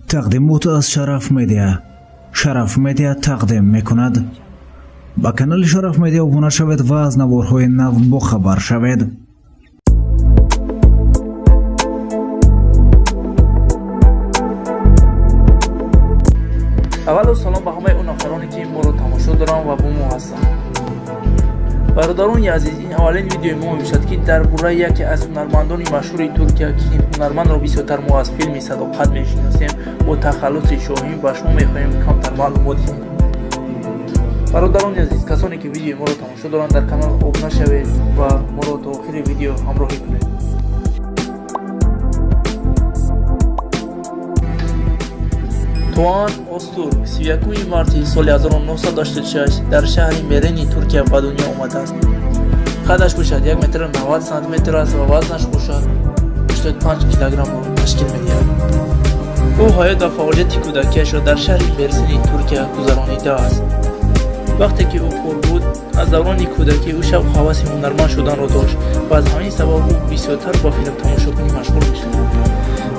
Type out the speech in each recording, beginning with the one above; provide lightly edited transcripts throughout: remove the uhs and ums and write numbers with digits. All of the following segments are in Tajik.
Тақдимот аз Шараф Медиа. Шараф Медиа тақдим мекунад. Ба канали Шараф Медиа обуна шавед ва аз наворҳои нав бохабар шавед. Аввало салом ба ҳамаи он нафароне, ки моро тамошо доранд ва бо мо ҳастанд. Бародарони азиз, ин аввалин видеои мо мебошад, ки дар бораи яке аз ҳунармандони машҳури Туркия, ки ин ҳунармандро бисёртар мо аз филми Садоқат мешиносем, бо тахаллуси Шоҳин, ба шумо мехоҳем камтар маълумот диҳем. Бародарони азиз, касоне ки видеои моро тамошо доранд, дар канал обуна шавед ва моро то охири видео ҳамроҳӣ кунед. Туан Озтурк 31 марти соли 1986 дар шаҳри Мерени Туркия ба дунё омадааст. Қадаш бошад 1 метр 90 сантиметр аст ва вазнаш бошад 85 килограммро ташкил медиҳад. Ӯ ҳаёт ва фаъолияти кӯдакиашро дар шаҳри Мерсини Туркия гузаронидааст. Вақте ки ӯ хурд буд, аз даврони кӯдакӣ ӯ шавқу ҳаваси ҳунарманд шуданро дошт ва аз ҳамин сабаб ӯ бисёртар ба филмтамошокунӣ машғул мешуд.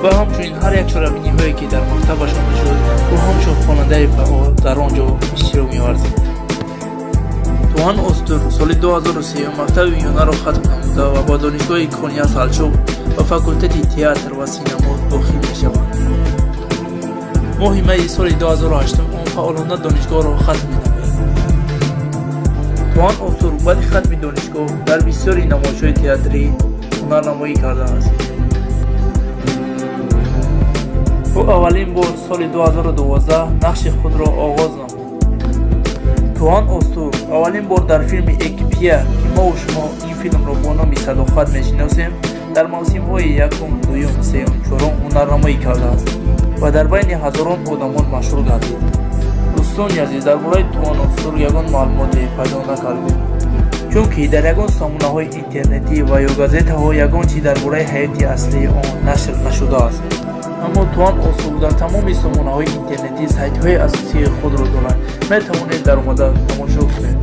Ва ҳамчунин ҳар як чорабиниҳое, ки дар мактабашон мешуд, ӯ ҳамчун хонандаи фаъол дар он ҷо иштирок меварзид. Туан Озтурк соли 2003 мактаби миёнаро хатм намуда ва ба донишгоҳи Кония Салчуқ ба факултети театр ва синамо дохил мешавад. Моҳи майи соли 2008 он фаъолона донишгоҳро хатм менамояд. Туан Озтурк баъди хатми донишгоҳ дар бисёри намоишҳои театрӣ ҳунарнамоӣ кардааст. Ӯ аввалин бор соли 2012 нақши худро оғоз намуд. Туан Озтурк аввалин бор дар филми Экипия, ки мову шумо ин филмро бо номи Садоқат мешиносем, дар мавсимҳои якум, дуюм, сеюм, чорум ҳунарнамоӣ кардааст ва дар байни ҳазорон одамон машҳур гардид. Дӯстони азиз, дар бораи Туан Озтурк ягон маълумоте пайдо накардем, чунки дар ягон сомонаҳои интернетӣ ва ё газетаҳо ягон чиз дар бораи ҳаёти аслии он нашр нашудааст. Аммо Туан Озтурк дар тамоми сомонаҳои интернетӣ сайтҳои асосии худро дорад. Метавонед дар омада тамошо кунед.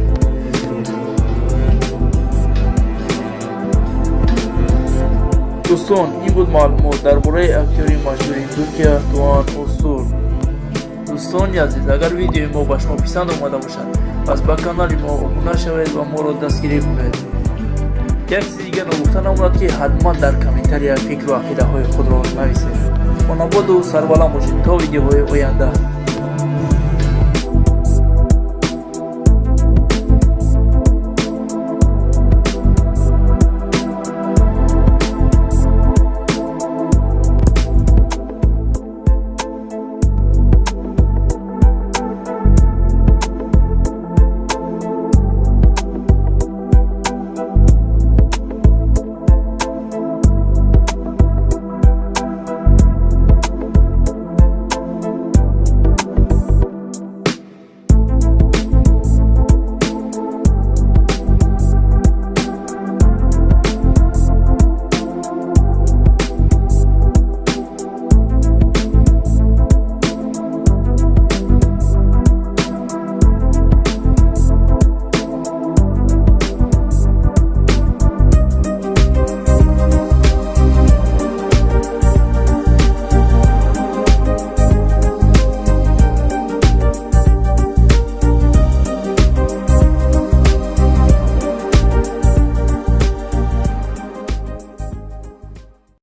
Дӯстон, ин буд маълумот дар бораи актёри машҳури Туркия Туан Озтурк. Дӯстони азиз, агар видеои мо ба шумо писанд омада бошад, пас ба канали мо обуна шавед ва моро дастгирӣ кунед. Як чизи дигар ногуфта намонад, ки ҳатман дар комментария фикру ақидаҳои худро нависед. Хонабоду сарбаланд бошед то видеоҳои оянда.